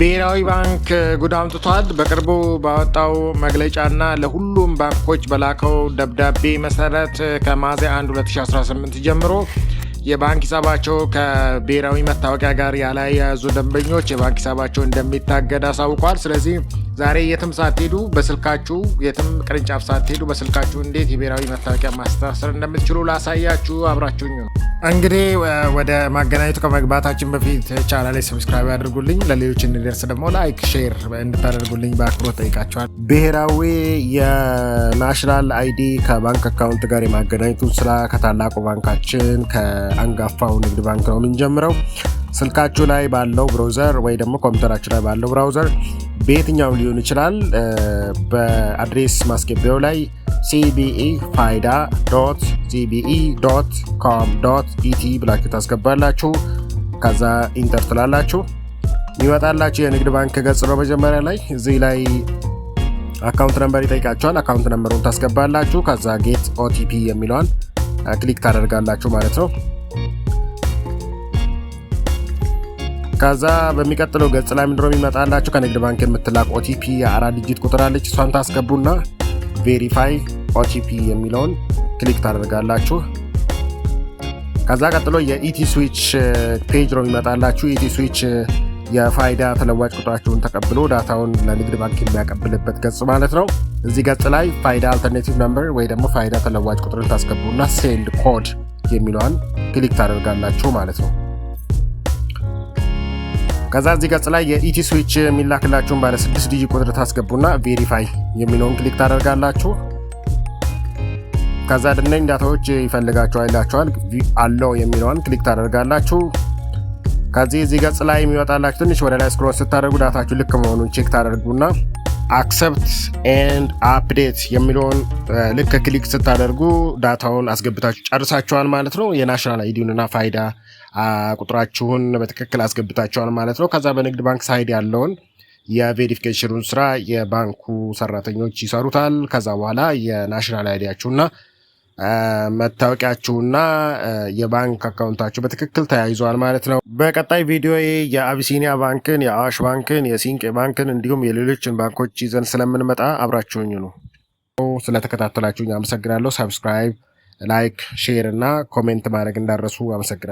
ብሔራዊ ባንክ ጉድ አምጥቷል። በቅርቡ ባወጣው መግለጫና ለሁሉም ባንኮች በላከው ደብዳቤ መሰረት ከሚያዝያ 1 2018 ጀምሮ የባንክ ሂሳባቸው ከብሔራዊ መታወቂያ ጋር ያላያያዙ ደንበኞች የባንክ ሂሳባቸው እንደሚታገድ አሳውቋል። ስለዚህ ዛሬ የትም ሳትሄዱ በስልካችሁ፣ የትም ቅርንጫፍ ሳትሄዱ በስልካችሁ እንዴት የብሔራዊ መታወቂያ ማስተሳሰር እንደምትችሉ ላሳያችሁ፣ አብራችሁኝ ነው። እንግዲህ ወደ ማገናኘቱ ከመግባታችን በፊት ቻናሌ subscribe አድርጉልኝ፣ ለሌሎች እንዲደርስ ደግሞ like፣ share እንድታደርጉልኝ በአክብሮት ጠይቃችኋለሁ። ብሔራዊ የ national ID ከባንክ account ጋር የማገናኘቱን ስራ ከታላቁ ባንካችን ከአንጋፋው ንግድ ባንክ ነው የምንጀምረው። ስልካችሁ ላይ ባለው browser ወይ ደግሞ ኮምፒውተራችሁ ላይ ባለው browser በየትኛውም ሊሆን ይችላል። በ address ማስገቢያው ላይ cbefayda.cbe.com.et ብላችሁ ታስገባላችሁ። ከዛ enter ትላላችሁ። የሚመጣላችሁ የንግድ ባንክ ገጽ ነው። መጀመሪያ ላይ እዚህ ላይ account number ይጠይቃችኋል። Account number ኡን ታስገባላችሁ። ከዛ get OTP የሚለዋን click ታደርጋላችሁ ማለት ነው። ከዛ በሚቀጥለው ገጽ ላይ ምንድነው የሚመጣላችሁ? ከንግድ ባንክ የምትላክ OTP የአራት digit ቁጥር አለች። እሷን ታስገቡና verify OTP የሚለውን click ታደርጋላችሁ። ከዛ ቀጥሎ የ EthSwitch page ነው የሚመጣላችሁ። EthSwitch የፋይዳ ተለዋጭ ቁጥራችሁን ተቀብሎ data ውን ለንግድ ባንክ የሚያቀብልበት ገጽ ማለት ነው። እዚህ ገጽ ላይ ፋይዳ alternative number ወይ ደግሞ ፋይዳ ተለዋጭ ቁጥርን ታስገቡና send code የሚለዋን click ታደርጋላችሁ ማለት ነው። ከዛ እዚህ ገጽ ላይ የ EthSwitch የሚላክላችሁን ባለ 6 digit ቁጥር ታስገቡና verify የሚለውን click ታደርጋላችሁ። ከዛ ድነኝ data ዎች ይፈልጋቸዋል ይላችኋል። Allow የሚለውን click ታደርጋላችሁ። ከዚህ እዚህ ገጽ ላይ የሚወጣላችሁ ትንሽ ወደ ላይ scroll ስታደርጉ data ችሁ ልክ መሆኑን check ታደርጉና accept and update የሚለውን ልክ click ስታደርጉ data ውን አስገብታችሁ ጨርሳችኋል ማለት ነው። የ national ID ውንና ፋይዳ ቁጥራችሁን በትክክል አስገብታችኋል ማለት ነው። ከዛ በንግድ ባንክ side ያለውን የ verification ኑን ስራ የባንኩ ሰራተኞች ይሰሩታል። ከዛ በኋላ የ national ID ያችሁና መታወቂያችሁና የባንክ account ኣችሁ በትክክል ተያይዘዋል ማለት ነው። በቀጣይ ቪዲዮ የአቢሲኒያ ባንክን፣ የአዋሽ ባንክን፣ የሲንቄ ባንክን እንዲሁም የሌሎችን ባንኮች ይዘን ስለምንመጣ አብራችሁኝ ነው። ስለተከታተላችሁኝ አመሰግናለሁ። Subscribe፣ like፣ share እና comment ማድረግ እንዳትረሱ። አመሰግናለሁ።